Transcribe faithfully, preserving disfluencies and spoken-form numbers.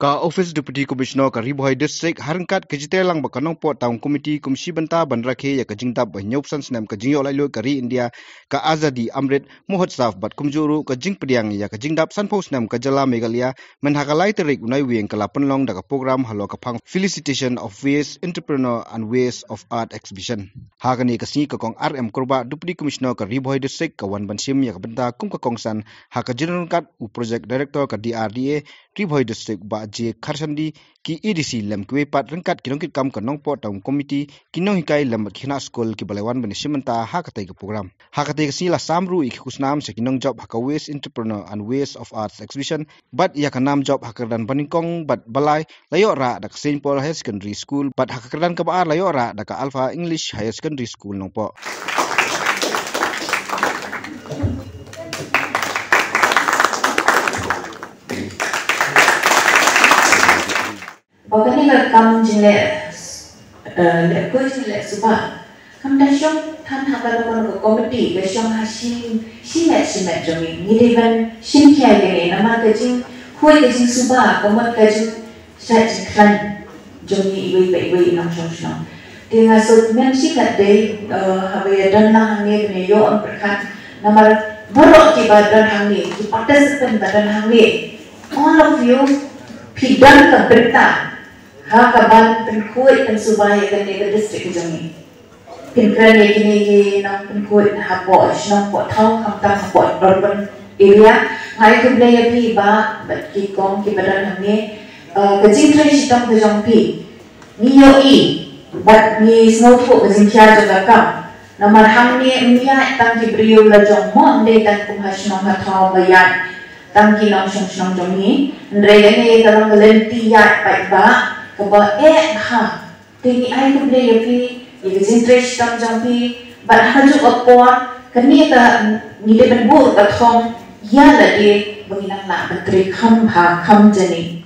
Ka Office Deputy Commissioner ka Ri Bhoi District ha ryngkat ka jingtrei lang bad ka Nongpoh Town Committee kum shi bynta ban rakhe ïa ka jingdap ba hynñiewphew san snem ka jingïoh laitluid ka ri India, ka Azadi Amrit Mahotsav bad kumjuh ruh ka jingpdiang ïa ka jingdap sanphew snem ka jylla Meghalaya, mynta ha ka lai tarik u Naiwieng ka la pynlong da ka program halor ka phang Felicitation of Waste Entrepreneur and Waste of Art Exhibition. Ha kane ka sngi ka Kong R M Kurbah, Deputy Commissioner ka Ri Bhoi District, ka wan ban shim ïa ka bynta kum ka kongsan ha ka jingdon ryngkat u Project Director ka D R D A Ri Bhoi District, Bah J Kharshandi, ki A D C lem kiwei pat ryngkat ki nongkitkam ka Nongpoh Town Committee, ki nonghikai lem bad ki khynnah skul kiba la wan ban ïashim bynta ha katei ka program. Ha katei ka sngi la sam ruh ïa ki khusnam sha ki nongjop ha ka Waste Entrepreneur and Waste of Arts Exhibition, bad ïa ka nam jop ha ka kyrdan banyngkong bad balai la ïoh rah da ka Saint Paul Higher Secondary School, bad ha ka kyrdan kaba ar la ïoh rah da ka Alpha English Higher Secondary School Nongpoh. Ba kane ka kam jingleh, eh, leh khuid jingleh suba. Kam da shong than ha ka, ka committee, ka shong ha shi, shi met, shi met jong ngi. Ngi dei ban shim khia ïa kane, namar ka jingkhuid, ka jingsuba, ka mut ka jingshad jingkhlaiñ jong ngi iwei pa iwei i nongshong shnong. Te nga sngewthuh mynta shi katdei, eh, haba ïa don lang hangne ban ïoh pyrkhat. Namar baroh kiba don hangne, ki participant ba don hangne, all of you, phi don ka bynta ha ka ban pynkhuid pynsuba ïa kane ka district ka jong ngi. Phin kren ïa kine ki nongpynkhuid hapoh shnong, hapoh thaw, khamtam hapoh urban area. Nga ai khublei ïa phi Bah bad ki kong kiba don hangne. Eh, ka jingtrei shitom ka jong phi ngi ïohi bad ngi sngewthuh ka jingkhia jong ka kam. Namar hangne ym ïaid tang ki briew la jong mo, ym dei tang kum ha shnong ha thaw ba ïaid tang ki nongshong shnong jong ngi. Hynrei kane ka long ka lynti ïaid paidbah kaba eh bha. Te ngi ai khublei ïa phi ïa ka jingtrei shitom jong phi, bad ha kajuh ka por kane ka, ngi dei ban buh ka thong ïa lade ba ngin nang lah ban trei kham bha kham jani.